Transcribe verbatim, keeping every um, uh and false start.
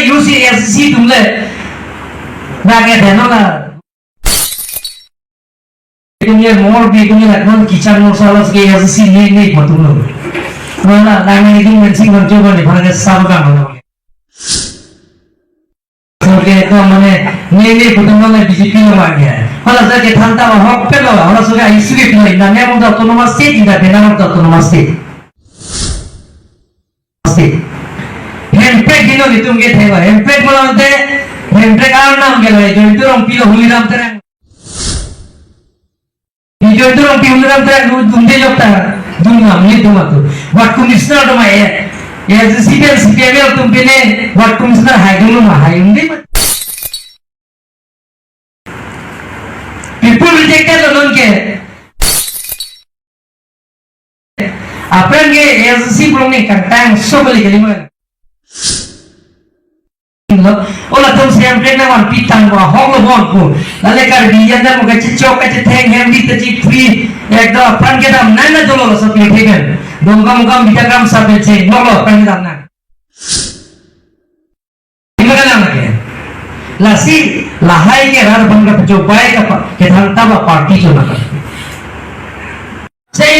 Use A S D C atum le. Nang e deno la. Atum le mor bi atum le non kichar mor sala ke A S D C ne ne patum lo. Mana nang ne kin men sing man coba ne bhara ke sab ka mana. Oke, to mane ne ne patum lo B J P lo ma ke. Hala sa ke thanta ba hok pe lo, hala sa ke isu ke pilo, na ne mo autonomous state, na ne mo autonomous state. State. Hemprek dino nitum ke theba. Hemprek malante, Hemprek arnam ke lai, Joyinto Rongpi lo Holiram Terang. Di Joyinto Rongpi Holiram Terang du dum de jok ta, dum ngam ni dum atu. Ward commissioner do ma e. Ya, si pen si pen atum pine, ward commissioner hai dum ma hai dum de ma. People rejected lo non ke. Aphrang ke A S D C prong ne kangtang so kali kali mo. Lo, ola atum si Hemprek nangvan pitang ba hok lo bon ko. Lale Karbi yan dam kachechok kachetheng hem di ta chipri. Ekdom aphrang kedam nang na dolo lo so pi theken. Dongkam kam bida kam sabe che. Nolo aphrang kedam nang. Ima ka lang lagi. Lasi lahai ke rat aphan kapachobai ka pa, kethang ta ba party chona ka. Sei